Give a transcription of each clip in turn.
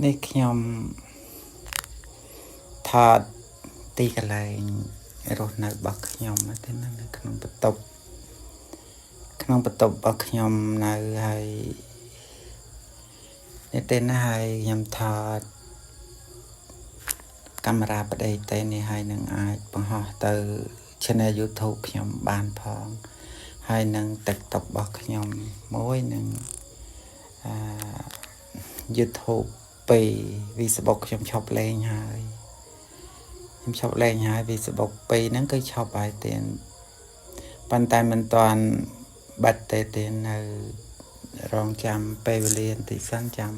នេះខ្ញុំថតទីកន្លែងរស់នៅរបស់ខ្ញុំទេណានៅក្នុងបន្ទប់ក្នុងបន្ទប់របស់ខ្ញុំនៅហើយនេះទេណាហើយខ្ញុំថតកាមេរ៉ាប្តីទេនេះហើយនឹងអាចបង្ហោះទៅ Channel YouTube ខ្ញុំបានផងហើយនឹង TikTok របស់ខ្ញុំមួយនឹងអឺ YouTube 2 Facebook ខ្ញុំឈប់លេងហើយខ្ញុំឈប់លេងហើយ Facebook 2ហ្នឹងគឺឈប់ហើយទៀតប៉ុន្តែមិនទាន់បាត់ទេទេនៅរងចាំពេលវេលាបន្តិចសិនចាំ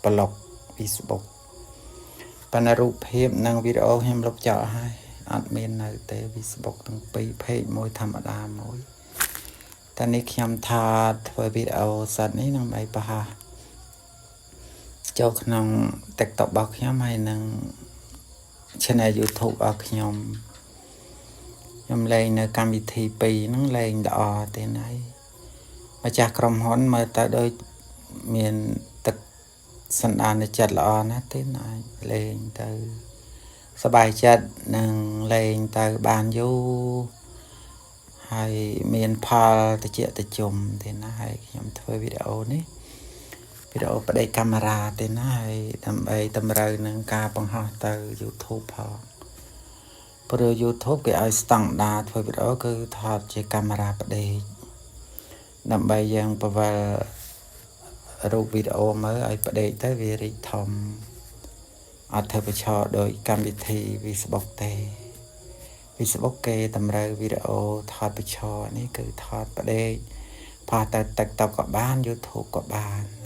ប្លុក Facebook ប៉ុន្តែរូបភាពនិងវីដេអូខ្ញុំលុបចោលហើយអត់មាននៅទេ Facebook ទាំងពីរ page មួយធម្មតាមួយតែនេះខ្ញុំថតធ្វើវីដេអូសិតនេះដើម្បីបង្ហោះចូលក្នុង TikTok របស់ខ្ញុំហើយនិង Channel YouTube របស់ខ្ញុំខ្ញុំលេងនៅកម្មវិធីពីរហ្នឹងលេងល្អទេណាយម្ចាស់ក្រុមហ៊ុនមើលទៅដូចមានទឹកសន្តានចិត្តល្អណាស់ទេណាលេងទៅសប្បាយចិត្តនឹងលេងទៅបានយូរហើយមានផលតិចតិជុំទេណាហើយខ្ញុំធ្វើវីដេអូនេះវីដេអូប្តីកាមេរ៉ាទេណាហើយដើម្បីតម្រូវនឹងការបង្ហោះទៅ YouTube ផងព្រោះ YouTube គេឲ្យស្តង់ដាធ្វើវីដេអូគឺថតជាកាមេរ៉ាប្តីដើម្បីយើងពវល់រូបវីដេអូមើលឲ្យប្តីទៅវារីកធំអត់ធ្វើប្រឆោដោយកម្មវិធី Facebook ទេ Facebook គេតម្រូវវីដេអូថតប្រឆោនេះគឺថតប្តីផុសទៅ TikTok ក៏បាន YouTube ក៏បាន។